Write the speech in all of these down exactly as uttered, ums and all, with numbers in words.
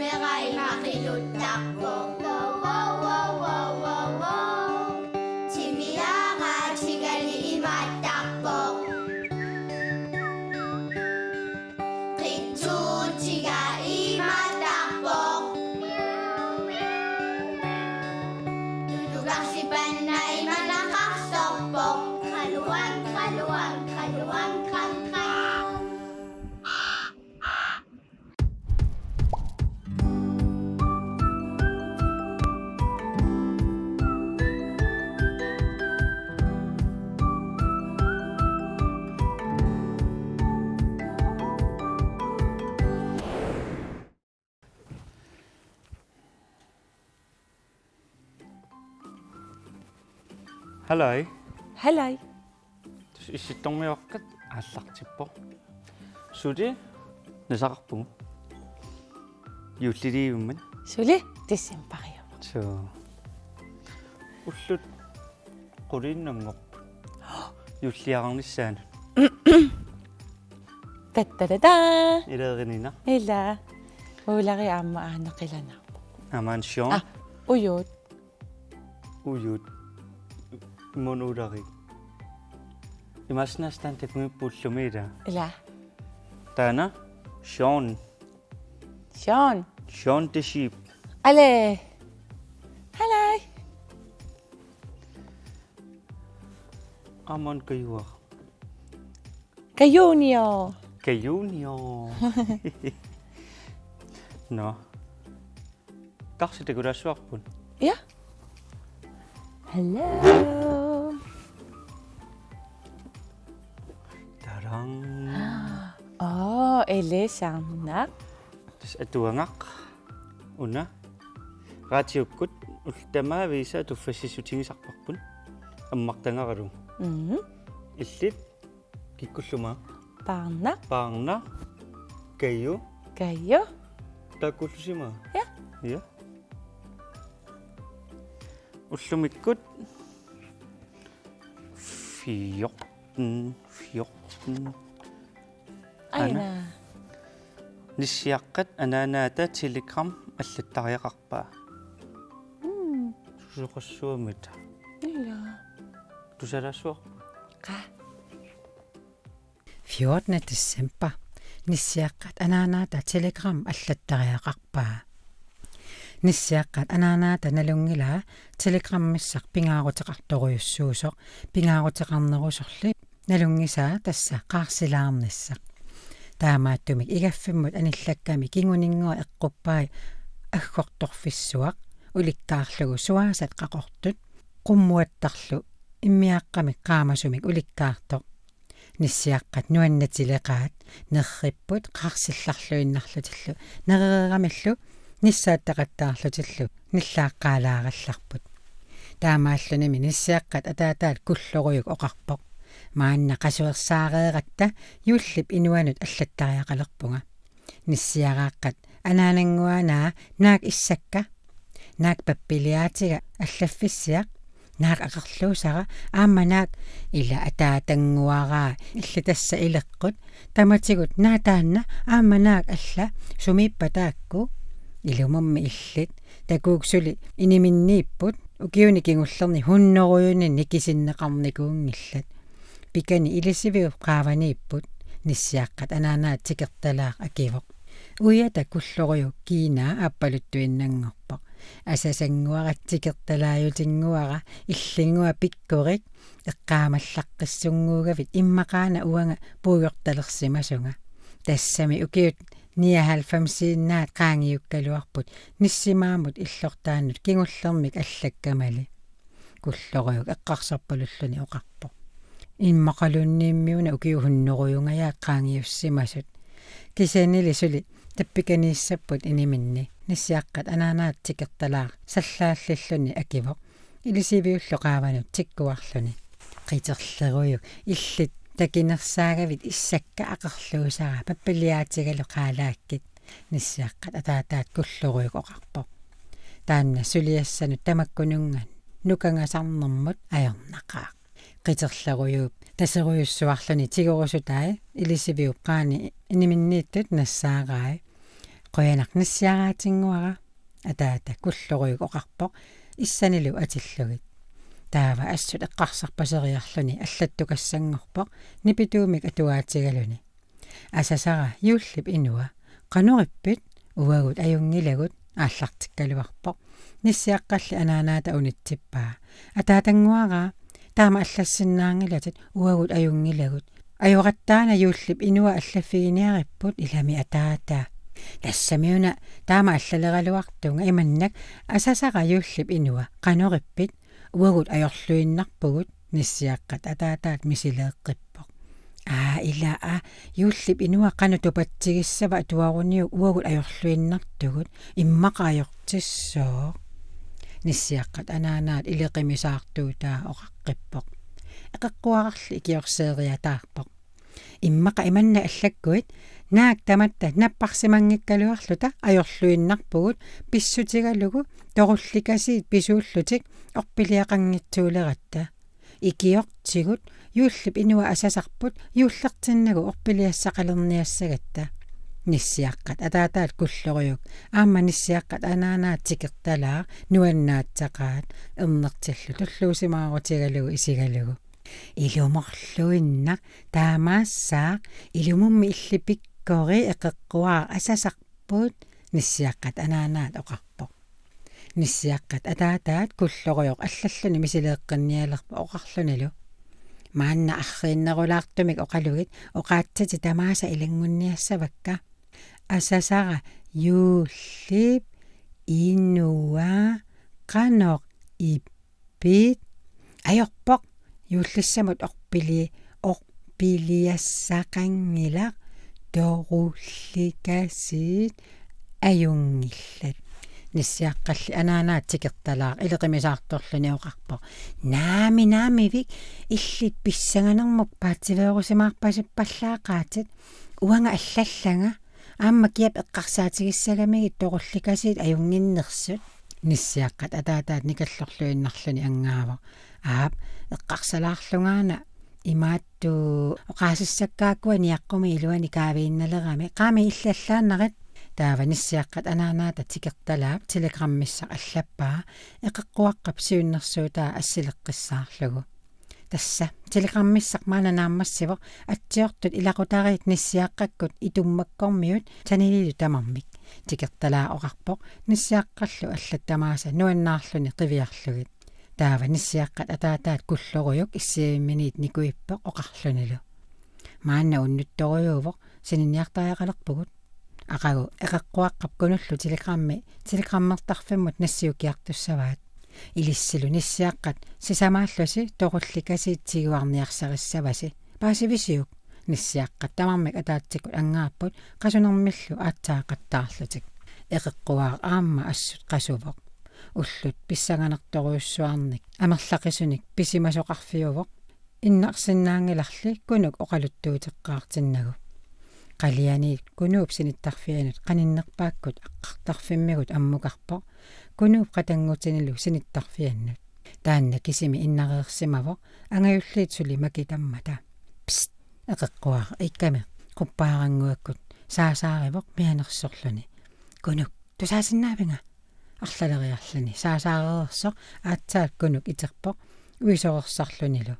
Qeqqeraa imaqiluttarpoq. Timiaraa tigali imaattarpoq. Qitsuutiga imaattarpoq. Tutukarsipanna imanaqarsorpoq. Qaluang, qaluang, qaluang, qang, qang. Hallo. Hallo. Tassa Issittormiuaqqat aallartippoq. Suli nasaqarpugut. Juulliliivimmat. Suli decembariuvoq. Suu. Ullut quliinnanngorput. Juulliarnissaanut. Tattatata. Ilerinina. Ila. Uulari aamma aana qilanarpoq. Aman Sean. Ah, ujuut. Ujuut. Immun uulari. Imaassinnaavoq taanna takugipput ullumi ila. Ila. Taanna Sean. Sean. Sean the Sheep. Ale. Hallo. Aman kajuar. Kajunio. Kajunio. Nå. Karsi takulaassuarput. Ja. Hallo. Tadang. Åh, elesarnaq. Tassa atuagaq. Una. Raatiukkut ullut tamaaviisa tuffassissutigisarparput. Ammartagaralu. Mhm. Illit kikkulluunniit? Paarnaq. Paarnaq. Kaju. Kaju. Taakkuullusi? Ja. Ja. Ullumikkut fjorten, fjorten. Aana. Aana. Nissiaqqat anaanaata Telegram allattariaqarpaa. Mm. Susoqassuarmita. Ila. Tusalaassuaq. Qa. Fjortende december. Nissiaqqat anaanaata Telegram allattariaqarpaa. Nissiaqqat anaanaata nalunngilaa Telegrammissaq pingaaruteqartorujussuusoq, pingaaruteqarnerusorli nalunngisaa tassa qaarsilaarnissaq. Taamaattumik igaffimmut anillakkamik kinguninngua eqquppai aggortorfissuaq ulikkaarlugu suaasat qaqortut, qummuattarlu immiaqqamik qaamasumik ulikkaartoq. Nissiaqqat nuannatileqaat, nerripput qaarsillarluinnarlutillu, nerereeramillu nissaattaqattaarlutillu nillaaqqaalaarallarput. Taamaallunimi nissiaqqat ataataat Kullorujuk oqarpoq: Maanna qasuersaareeratta juullip inuanut allattariaqalerpunga. Nissiaraaqqat anaanannguanaa naak issakka, naak pappiliaatiga allaffissiaq, naak aqerluusara, aamma naak ila ataatannguaraa, illit tassa ileqqut, tamatigut naak taanna, aamma naak alla, sumiippat taakku, ilumummi illit, takuuk suli iniminniipput, ukiuni kingullerni hunnorujuni nikisinneqarnikuunngillat. Pikani ilisiviup qaavaniipput, nissiaqqat anaanaat tikertalaaq akivoq. Uiata Kullorujuk kiinaa aappaluttuinnanngorpoq. Asasannguara tikertalaajutinnguara, illinnguaq pikkorik, eqqaamallaqqissunnguugavit immaqaana uanga puigortalersimasunga. Tassami ukiut nioghalvfemsiinnaat qaangiukkaluarput nissimaamut illortaannut kingullermik allakkamali. Kullorujuk eqqarsarpalulluni oqarpoq: Immaqaluunniimmiuna ukiut hunnorujungajaat qaangiussimasut. Kisiannili suli tappikaniissapput iniminni. Nissiaqqat anaanaat tikertalaaq sallaallilluni akivoq, ilisiviullu qaavanut tikkuarluni: Qiterlerujuk, illit takinersaagavit issakka, aqerluusara, pappiliaatigalu qaalaakkit. Nissiaqqat ataataat Kullorujuk oqarpoq: Taanna suliassanut tamakkununnga nukangasarnermut ajornaqaaq. Qiterlerujuup taserujussuarluni tigorusutai ilisiviup qaani iniminniittut nassaarai. Qujanaq nissiaraatinnguara, ataata Kullorujukka oqarpoq issanilu atillugit. Taava assut eqqarsarpaseriarluni allattukassanngorpoq nipituumik atuaatigaluni. Asasara, juullip inua, qanorippit? Uagut ajunngilagut, aallartikkaluarpoq. Nissiaqqalli anaanaata unitsippaa. Ataatannguaraa, taama allassinnaanngilatit, uagut ajunngilagut. Ajorattaana juullip inua allaffiginiaripput, ilami ataata. Tassamiuna taama allaleraluartunga, imannak: Asasara, juullip inua, qanorippit? Uagut ajorluinnarpugut, nissiaqqat ataataat misileeqqippoq. Aa, ilaa, juullip inua qanoq tupatsigissava atuaruniuk, uagut ajorluinnartugut, immaqa ajortissooq, nissiaqqat anaanaat ileqimisaartuutaa oqaqqippoq. Eqeqquararli ikiorseeriataarpoq. Immaqa imannak allakkuit, naak tamatta napparsimanngikkaluarluta ajorluinnarpugut, pissutigalugu torullikasiit pisuullutik orpiliaqanngitsuuleratta. Ikiortigut, juullip inua asasarput, juullertinnagu orpiliassaqalerniassagatta. Nissiaqqat ataataat Kullorujukka aamma nissiaqqat anaanaat Tikertalaaq nuannaatsaqaat, ernertillu tulluusimaarutigalugu isigalugu: Ilumorluinnaq, taamaassaaq, ilumummi illit pikkori, eqeqquaraq asasarput, nissiaqqat anaanaat oqarpoq. Nissiaqqat ataataat Kullorujukka allalluni misileeqqinnialerpoq oqarlunilu: Maanna arriinnerulaartumik oqalugit oqaatsit tamaasa ilanngunniassavakka. Asasara, juullip inua, qanoq ip- pit? Ajorpoq, juullissamut orpili-, orpiliassaqanngilaq, torullikasiit ajunngillat. Nissiaqqalli anaanaat Tikertalaaq ileqimisaartorluni oqarpoq: Naamik, naamivik, illit pissanganermut paatsiveerusimaarpasippallaaqaatit, uanga allallanga. Aamma kiap eqqarsaatigissagamigit torullikasiit ajunnginnersut. Nissiaqqat ataataat nikallorluinnarluni angaavoq: Aap, eqqarsalaarlungaana imaattoq oqaasissakkaakkua niaqqumi iluani kaaviinnalerami, qaami illallaannarit. Taava nissiaqqat anaanaata Tikertalaap telegrammissaq allappaa, eqeqquaqqap siunnersuutaa assileqqissaarlugu. Tassa, telegrammissaq maanna naammassivoq, atsiortut ilaqutariit nissiaqqakkut itummakkormiut sanililu tamarmik, Tikertalaaq oqarpoq nissiaqqallu allat tamaasa nuannaarluni qiviarlugit. Taava nissiaqqat ataataat Kullorujukka issiavimminit nikuippoq oqarlunilu: Maanna unnuttorujuuvoq, sininniartariaqalerpugut. Aqagu eqeqquaqqap Kunullu telegrammi telegrammertarfimmut nassiukkiartussavaat. Ilissilu nissiaqqat sisamaallusi torullikasiit tiguarniarsarissavasi. Paasivisiuk? Nissiaqqat tamarmik ataatsikkut angaapput qasunermillu aatsaat qattaarlutik. Eqeqquaraq aamma assut qasuvoq. Ullut pissanganartorujussuarnik amerlaqisunik pisimasoqarfiuvoq, innarsinnaanngilarli Kunuk oqaluttuuteqqaartinnagu. Qalianiit Kunuup sinittarfianut qaninnerpaakkut aqqartarfimmigut ammukarpoq, Kunuup qatanngutinilu sinittarfiannut. Taanna kisimi innareersimavoq, angajulliit suli makitammata. Psst, eqeqquaraq ikkami quppaarannguakkut saasaarivoq mianersorluni. Kunuk, tusaasinnaavinga? Arlaleriarluni saasaarereersoq aatsaat Kunuk iterpoq uisorersarlunilu.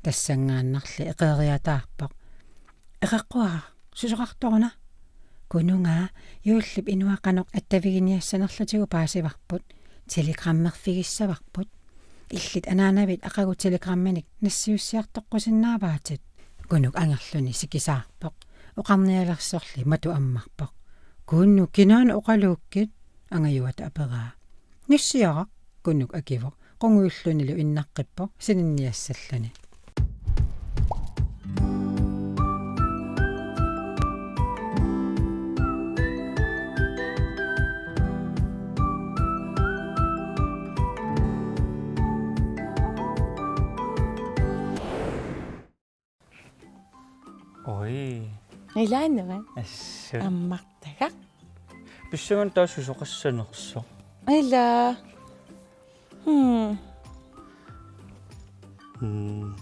Tassanngaannarli eqeeriataarpoq: Eqeqquaraq, susoqartoruna? Kunungaa, juullip inua qanoq attaviginiassanerlutigu paasivarput, telegrammerfigissavarput. Illit anaanavit aqagu telegramminik nassiussiartoqqusinnaavaatit. Kunuk angerluni sikisaarpoq. Oqarnialersorli matu ammarpoq: Kunuk, kinaana oqaluukkit? Angajuata aperaa. Nissiaraq, Kunuk akivoq, qungujullunilu innaqqippoq sininniassalluni. Oi. Ilaannavat. Assut. Ammartagaq. Pissanganaq taava susoqassanersoq. Ila. Hmm. Hmm.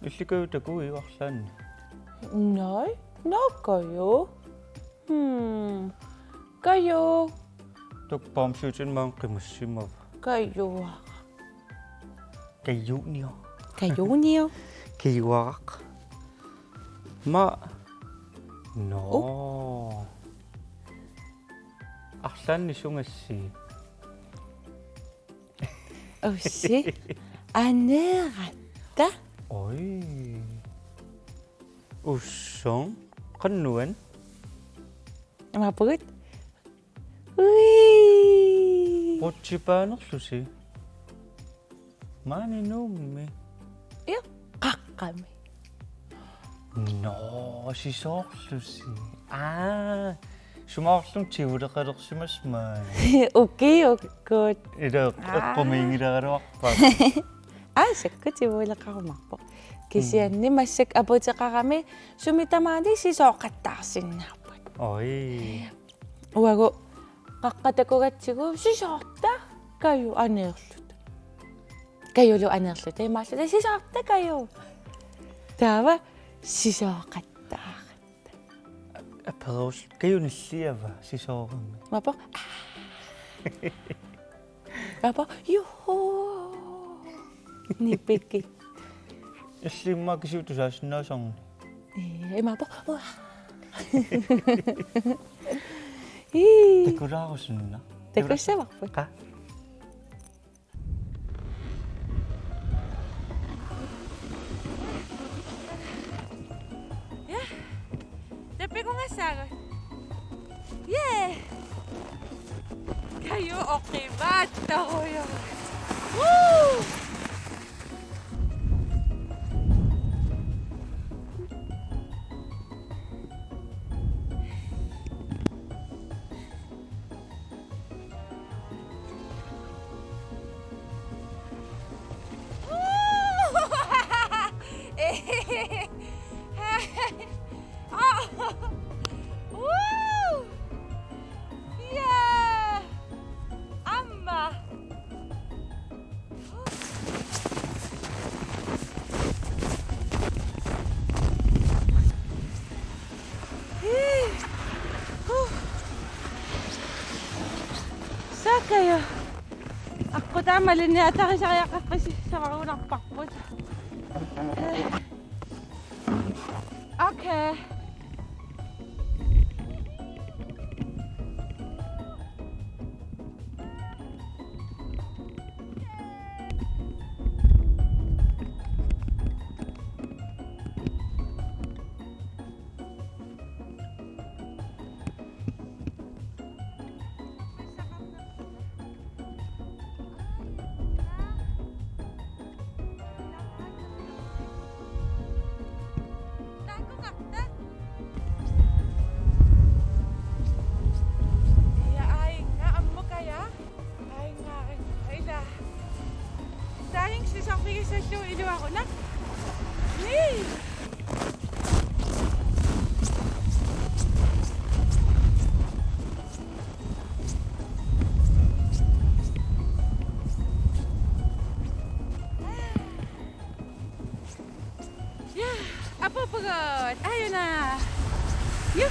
Illikajutakku ivarlaanni. Nai, naakaju. Hmm. Kaju. Tuk bamsiutin maan qimassimava. Kajuaraq. Kajunio. Kajunio. Kajuaraq. Ma. No. Oh. Arlaannik sungassi? Ussi. Aneeratta. Oj. Ussong. Qanoq nuan? Imaappugut? Ui. Qutsipaanerlusi. Maani Nuummi. Io, qaqqami. No, sisoorlusi. Aa, sumaarlum tiuleqalersimas maani. Uki ukkut. Ila eqqumiinngilaraluarpaa. Aa, sakku tiuleqarumaarpoq. Kisianni massakkut aputeqarami sumi tamaani sisooqattaarsinnaapput. Oj. Uagut qaqqat takugatsigu sisoorta Kaju aneerluta. Kajulu aneerluta imaalluta sisoorta Kaju. Taava sisooqattaaratta. Aperus Kaju nilliava sisoorami. Imaappoq. Imaappoq. Juhu. Nipikki. Illimmi kisiat tusaasinnaasarni. Ee, imaappoq. Uah. Ii. Takulaarusunna. Takussavarput. Qa? Ja. Tappikunngassaagut. Yay! Kaju oqivaattorujuk. Woo! Woo! Ja! Aamma. Saakka ja. Aqqutaa malinniatarisariaqaqqissavarunarparput. Okay. Ia, ainga ammukaya. Ainga, ainga, ila. Taing sisorpigissallugu iluaruna. Nii. Ja, apuupugut. Aajuna. Juhu.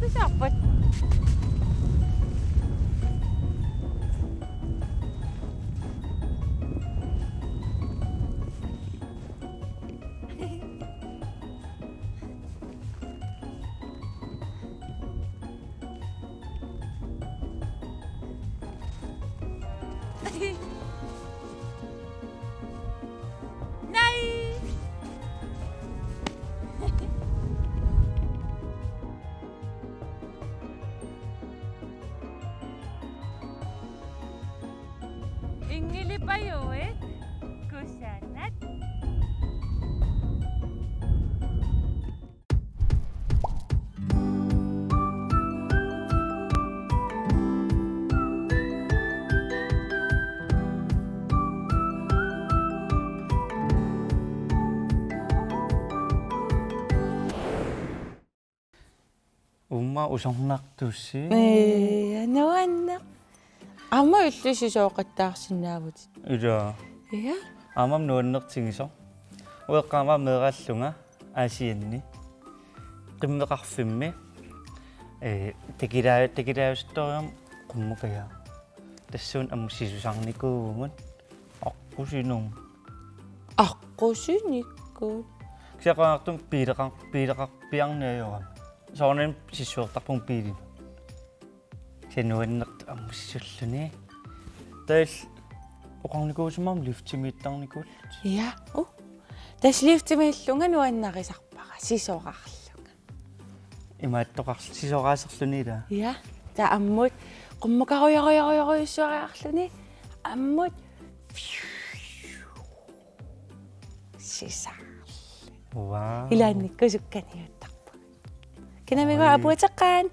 Tusarpat. Nej! Inngilipajuit kusanat. Uumma usornartusi. Ee, nuanneq. Aamma illit sisooqattaarsinnaavutit. Ilaa. Ja. Aamma nuannertigisoq. Ueqqaama meeraallunga Aasianni. Qimmeqarfimmi. Ee, takilaa-, takilaassuttorium qummukajaa. Tassuuna aamma sisusarnikuuvugut. Aqqusinut. Aqqusinikku. Kisianni qujanaartumik biileqar-, biileqarpiarneq ajorami. Soorunami sissuertarpugut biilinut. Kisianni nuannertut aamma sisulluni. Taava oqarnikuusimammat liftimiittarnikuullutit. Ja. Uh. Tassa liftimiillunga nuannarisarpara sisorarlunga. Imaattoqarl-, sisoraaserluni ilaa. Ja. Taava ammut qummukarujorujorujorujussuariarluni. Ammut. Sisarli. Wow. Ilaannikkut sukkaniuttarpugut. Kinamigua Oi. Apuateqqaat.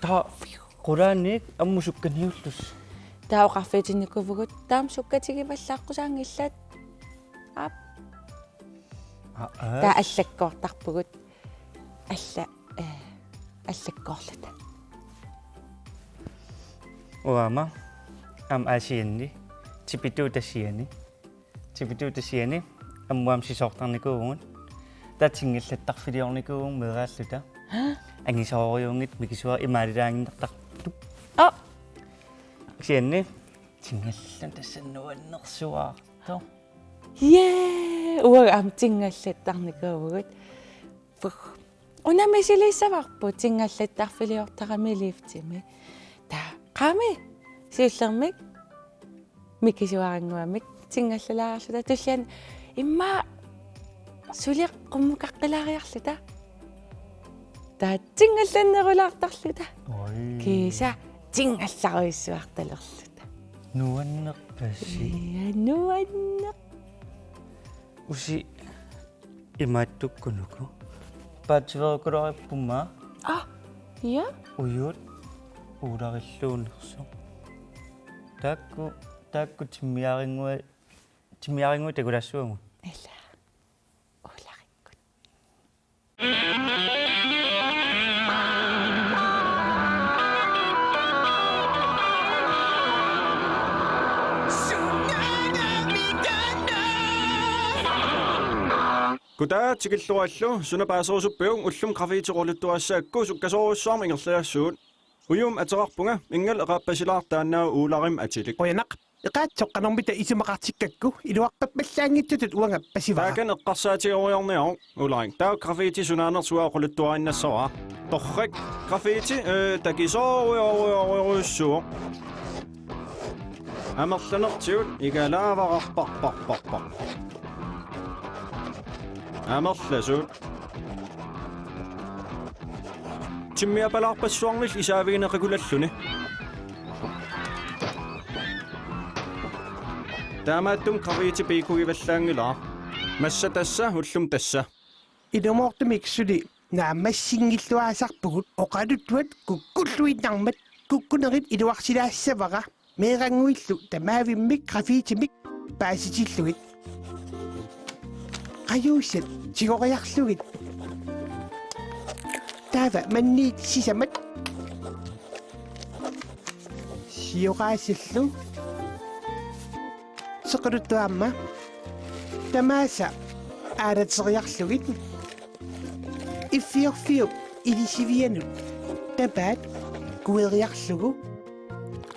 Taava qulaannik ammut sukkaniullus. Taava oqarfiutinnikuuvugut taama sukkatigivallaaqqusaanngillat. Aap. Aa, aa. Taava allakkoortarpugut. Alla, eh, allakkoorluta. Uanga aamma Aasianni, Tipituutasiani. Tipituutasiani ammut aamma sisoortarnikuuvugut. Taava tingallattarfiliornikuuvugut meeraalluta. Haa? Angisoorujuunngitsoq mikisuarlunga imaalilaaginnartartup. Aa! Kisianni tingallalluta tassa nuannersuartoq. Jee, uanga aamma tingallattarnikuuvugut. Puh. Una misiliissavarput tingallattarfiliortarami liftimi. Taava qaami siullermik mikisuarannguamik tingallalaariarluta tulliani immaqa suli qummukaqqilaariarluta. Taava tingallannerulaartarluta. Oi. Kiisa tingallarujussuartalerluta. Nuannerpasi. Ja, nuanneq. Usi imaattukkunuku. Paatsiveerukulorippumma. Aa, ja. Ujuut uularilluunnersoq. Taakku, taakku timmiarinnguit, timmiarinnguit takulaassavagut. Ilaa. Uularikkut. Goddag, tikilluarillu, suna paaserusuppiuk, ullumi graffiti quluttuassaakku sukkasoorujussuarmik ingerlalaassuugut. Ujummik ateqarpunga, Ingal eqaappasilaartoq taanna uularimik atilik. Qujanaq, eqaatsoq qanormita isumaqartikkakku, iluarpappallaanngitsutut uanga pasivara. Taakani eqqarsaatigerujoorniaruk, uularik. Taava graffiti sunaanersoq uanga quluttuariinnassavara. Torrak, graffiti, eh, takisoorujorujorujussuuvoq. Amerlanertigut igalaavararparparparpar. Amerlasuut. Timmiapalaarpassuarnillu isaavigineqakulalluni. Taamaattumik graffiti piikkugivallaanngilara. Massa tassa, ullumi tassa. Ilumoortumik suli naammassinngilluaasarpugut oqaluttuat kukkulluinnarmat, kukkunerit iluarsilaassavara. Meerannguillu tamaavimmik graffitimik paasitillugit. Qajuussat tigoriarlugit. Taava manniit sisamat. Sioraasillu. Seqaluttuarama. Tamaasa aalateriarlugit. Iffiorfiup ilisivianut Tapaat kueriarlugu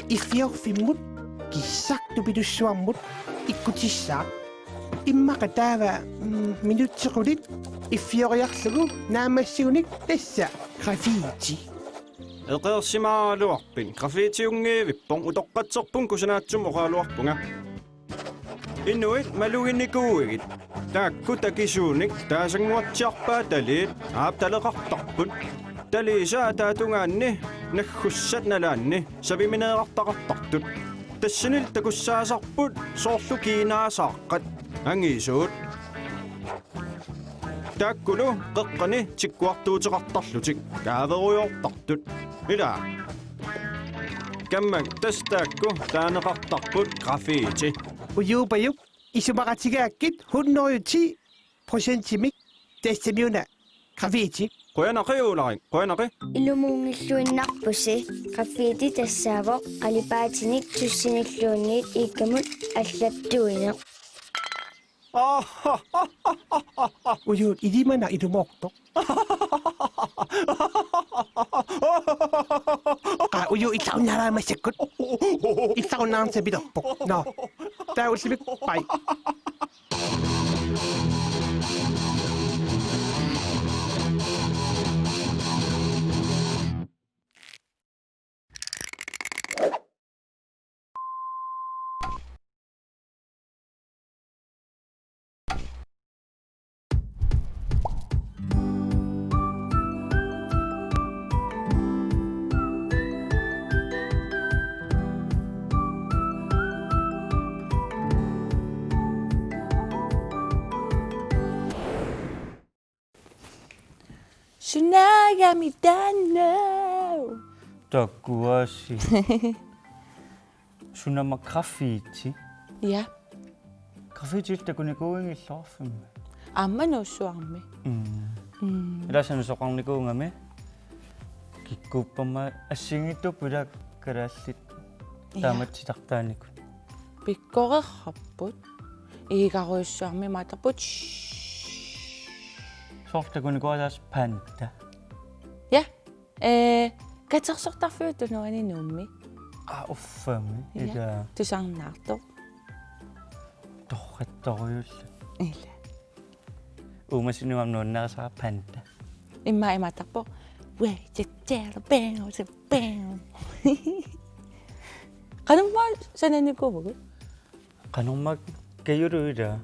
iffiorfimmut kissartupilussuarmut ikkutissaaq. Immaqa taava, mm, minutsit qulit iffioriarlugu naammassigunik tassa graffiti. Eqeersimaaraluarpit? Graffitiunngivippoq, utoqqatserpunga kusanaatsumik oqaraluarpunga. Inuit maluginikuuigit. Taakku takisuunik taasannguatsiarpaat taliit, aap, taleqartarput. Taliisa ataatungaanni naggussat nalaanni savimineerartaqartartut. Tassanilu takussaasarput soorlu kiinaasaaqqat angisuut. Taakkulu qeqqani tikkuartuuteqartarlutik kaaverujoortartut. Ila. Kammak tassa taakku taaneqartarput graffiti. Ujuupajuk isumaqatigaakkit hundrede ti procentimik tassami una graffiti. Qujanaq Ulrik, qujanaq. Ilumuunngilluinnarpusi. Graffiti tassaavoq qalipaatinik tussinilluunniit iikkamut allattuineq. Uju, ilimanaq ilumoortoq. Qa, Uju, illarunnaarama massakkut. Illarunnaarama sapilerpoq. Nå. Taava ullumikkut. Bye. Sunaagami taanna? Takuasi. Sunama graffiti? Ja. Graffiti takunikuuinngilluarfimmi? Aamma Nuussuarmi. Mm. Mm. Ila sanusoqarnikuugami. Kikkuuppamma assigiinngitsuupput ila kalaallit. Ja. Taamatsitartaanikut. Pikkorerarput. Iigarujussuarmi imaattarput. Soorlu takunikuuara tassa panda. Ja. Ee, katersortarfiup tunuani Nuummi. Aa, uffami. Ja. Ila. Tusarnaartoq. Torrattorujullu. Ila. Uumasunut aamma nuannarisara panda. Immaqa imaattarpoq. Wait, just tell the bell, the bell. Qanormaa sananikuuvugut? Qanormaa Kajulu ila?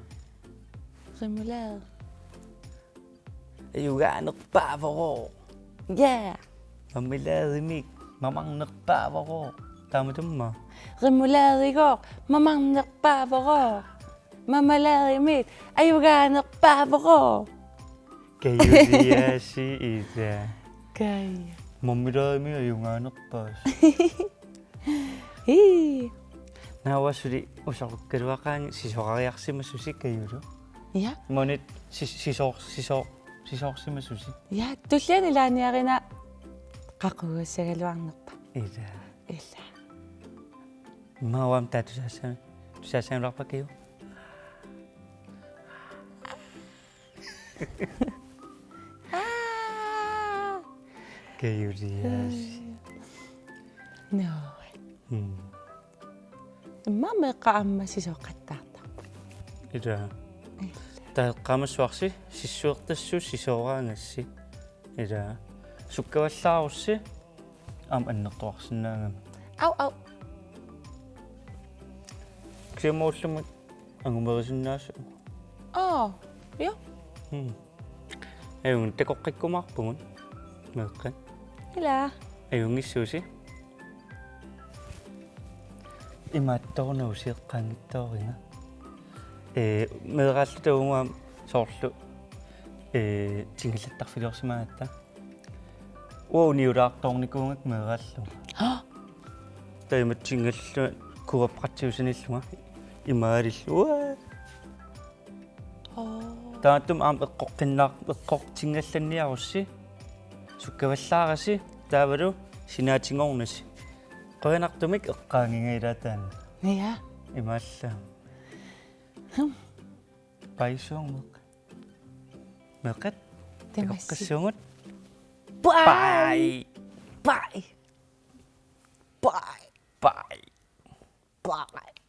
Remoulade. Ajugaanerpaavoq. Ja. Marmelademik mamarnerpaavoq. Taamatut aamma. Remouladigooq mamarnerpaavoq. Marmelademik ajugaanerpaavoq. Kajuliaasi ila. Kaja. Marmelademik ajugaanerpaas. Hii. Naava suli usorukkaluaqaanga sisorariarsimasusi Kajulu. Ja. Monit sis-, sisor-, sisor-, sisorsimasusi. Ja, tulliani ilaaniarina qaqugussagaluarnerpa. Ila. Ila. Maanna taava tusaassaanga-, tusaassangaluarpa Kaju? Aa. Kajuliaasi. Nå. Mm. Immaqa meeqqat aamma sisoqattaartarput. Ila. Ila. Taava eqqaamassavarsi sissuertassuup sisooraangassi. Ila. Sukkavallaarussi aamma annertoqarsinnaagami. Au, au. Kisianni ullumi angumerisinnaassavat. Aa, ja. Hmm. Ajunngilaq takoqqikkumaarpugut. Meeqqat. Ila. Ajunngissuusi? Imaattoruna usi eqqaanngitsoorina. Ee, meeraalluta uunga soorlu, ee, tingallattarfiliorsimaagatta. Uanga uniulaartoornikuugakku meeraallunga. Hå? Taava imatut tingallunga kuappaqatsiusanillunga. Imaalillunga. Aa. Taamaattumik aamma eqqoqqinnaar-, eqqoqqinnaarniarussi. Sukkavallaarasi, taavalu sinaatinngornasi. Qujanartumik eqqaannginnga ila taanna. Ja. Imaallaat. Hmm. Paisuarmik. Meeqqat. Tamassi. Takoqqissuugut. Bye. Bye. Bye. Bye. Bye. Bye.